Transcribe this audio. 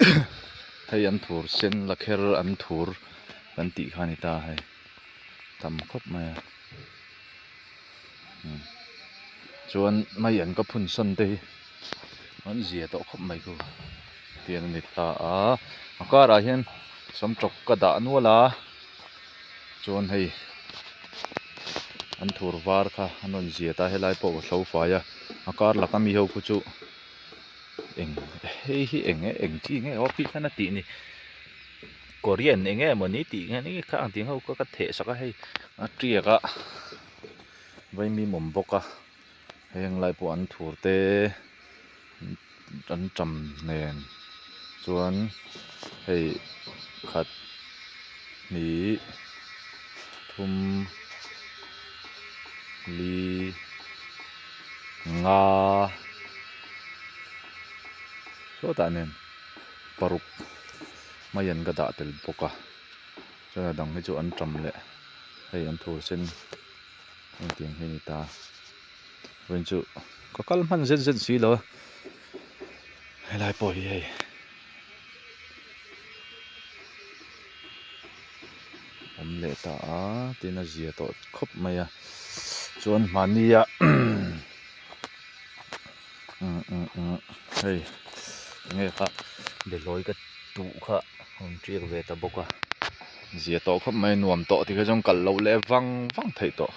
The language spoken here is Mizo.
Hei an thur sen la kher an thur kan tih kha a ni ta hei tam khawp mai a umm chuan mai an ka phun sawn te hi an zia tawh khawp mai khu tiang a ni ta a a karah hian samtawk ka dah nual a chuan hei an thur var kha an rawn zia ta helai pawh ka hlo fai a a kar laka mi ho khu chu. Eng hei hi eng nge eng chi nge aw pi khan a tih ni korean eng nge mawni tih nge ni kha ang tih ho kha ka theh sak a hei a tiak a vaimim awm bawk a heng lai pawh an thur te an tam nen chuan hei khat hnih thum li nga sawtah nen paruk mai an ka dah tel bawk a chuan a dang hi chu an tam leh hei an thur sen engtiang hi a ni ta vawiin chu ka kal hman zet zet si lo a helai pawh hi hei. Awm leh ta a tin a zia tawh khawp mai a chuan mahni a umm umm umm hei enge kha behlawi ka tuh kha a rawn tiak ve ta bawk a zia tawh khawp mai nuam tawh tikha chuan kal loh leh vang vang theih tawh.